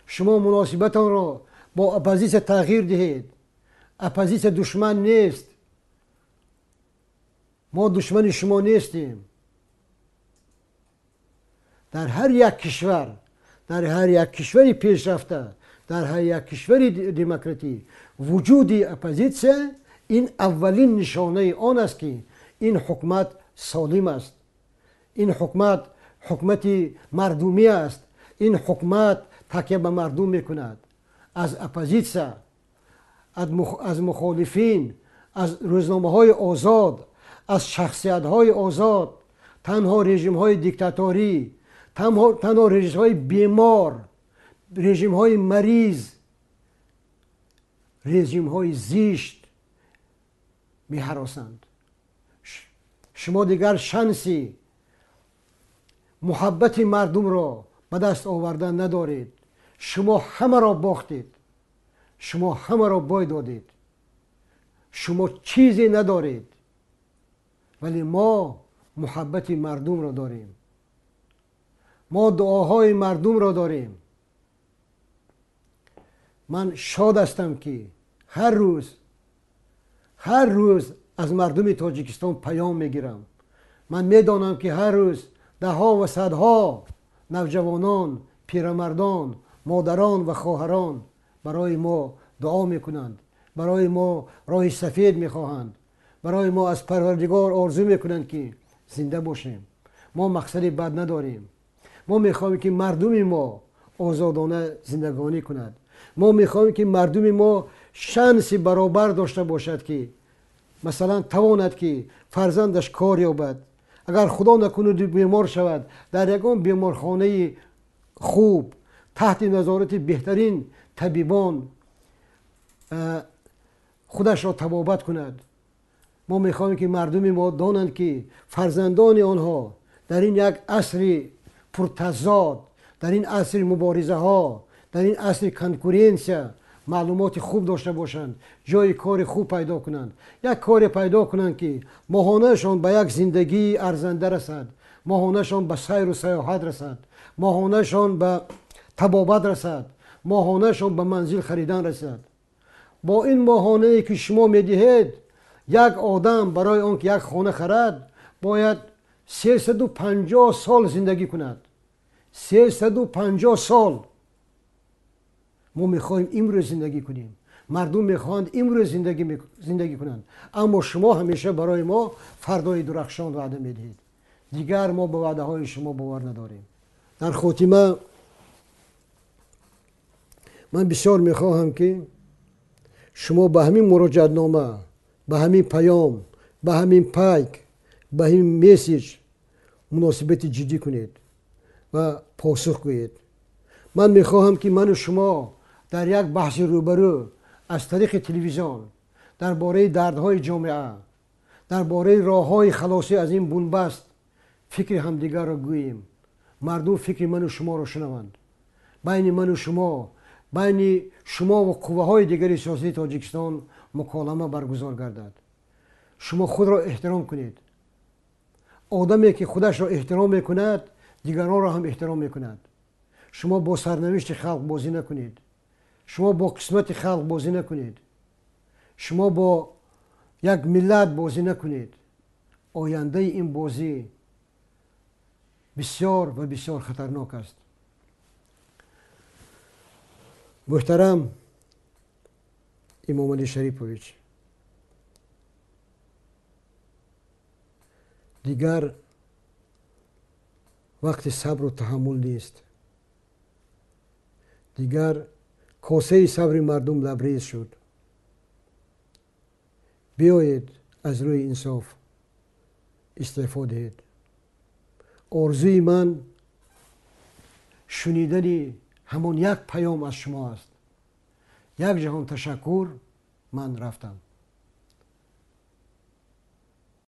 Шумо муносибатонро бо оппозитсия тағйир диҳед. Оппозитсия душман нест. Мо душмани шумо нестем. Дар ҳар як кишвар, дар ҳар як кишвари пешрафта, дар ҳар як кишвари демократӣ вуҷуди оппозитсия ин аввалин нишонаи он аст, ки ин ҳукумат солим аст, ин ҳукумат ҳукумати мардумӣ аст, ин ҳукумат такя ба мардум мекунад. Аз оппозитсия, аз мухолифин, аз рӯзномаҳои озод, аз шахсиятҳои озод танҳо режимҳои диктаторӣ, танҳо режимҳои бемор, режимҳои мариз, режимҳои зишт меҳаросанд. Шумо дигар шанси муҳаббати мардумро ба даст овардан надоред. Шумо ҳамаро бохтед, шумо ҳамаро бой додед, шумо чизе надоред, вале мо муҳаббати мардумро дорем, мо дуоҳои мардумро дорем. Ман шод ҳастам, ки ҳар рӯз аз мардуми Тоҷикистон паём мегирам. Ман медонам, ки ҳар рӯз даҳҳо ва садҳо навҷавонон, пирамардон, модарон ва хоҳарон барои мо дуо мекунанд, барои мо роҳи сафед мехоҳанд, барои мо аз Парвардигор орзу мекунанд, ки зинда бошем. Мо мақсади бад надорем. Мо мехоҳем, ки мардуми мо озодона зиндагонӣ кунад. Мо мехоҳем, ки мардуми мо шанси баробар дошта бошад, ки масалан тавонад, ки фарзандаш кор ёбад. Агар Худо накунад бемор шавад, дар ягон беморхонаи хуб таҳти назорати беҳтарин табибон худашро табобат кунад. Мо мехоҳем, ки мардуми мо донанд, ки фарзандони онҳо дар ин як асри пуртазод, дар ин асри муборизаҳо, дар ин асри конкуренсия маълумоти хуб дошта бошанд, ҷои кори хуб пайдо кунанд, як коре пайдо кунанд, ки моҳонаашон ба як зиндагии арзанда расад, моҳонаашон ба сайру сайёҳат расад, моҳонаашон ба табобат расад, моҳонаашон ба манзил харидан расад. Бо ин моҳонае, ки шумо медиҳед, як одам барои он ки як хона харад, бояд 350 сол зиндагӣ кунад. 350 сол. Мо мехоҳем имрӯз зиндагӣ кунем. Мардум мехоҳанд имрӯз зиндагӣ кунанд. Аммо шумо ҳамеша барои мо фардои дурахшон ваъда медиҳед. Дигар мо ба ваъдаҳои шумо бовар надорем. Дар хотима ман бисёр мехоҳам, ки шумо ба ҳамин муроҷиатнома, ба ҳамин паём, ба ҳамин пайк, ба ҳамин месседж муносибати ҷиддӣ кунед ва посух гӯед. Ман мехоҳам, ки ману шумо дар як баҳси рӯбарӯ аз тариқи телевизион дар бораи дардҳои ҷомеа, дар бораи роҳҳои халосӣ аз ин бунбаст фикри ҳамдигарро гӯем. Мардум фикри ману шуморо шунаванд. Байни ману шумо, байни шумо ва қувваҳои дигари сиёсии Тоҷикистон муколама баргузор гардад. Шумо худро эҳтиром кунед. Одаме, ки худашро эҳтиром мекунад, дигаронро ҳам эҳтиром мекунад. Шумо бо сарнавишти халқ бозӣ накунед. Шумо бо қисмати халқ бозӣ накунед. Шумо бо як миллат бозӣ накунед. Ояндаи ин бозӣ бисёр ва бисёр хатарнок аст. Муҳтарам Имомалӣ Шарипович, дигар вақти сабру таҳаммул нест. Дигар косаи сабри мардум лабрез шуд. Биёед аз рӯи инсоф истеъфо диҳед. Орзуи ман шунидани ҳамон як паём аз шумо аст. Як ҷаҳон ташаккур, ман рафтам.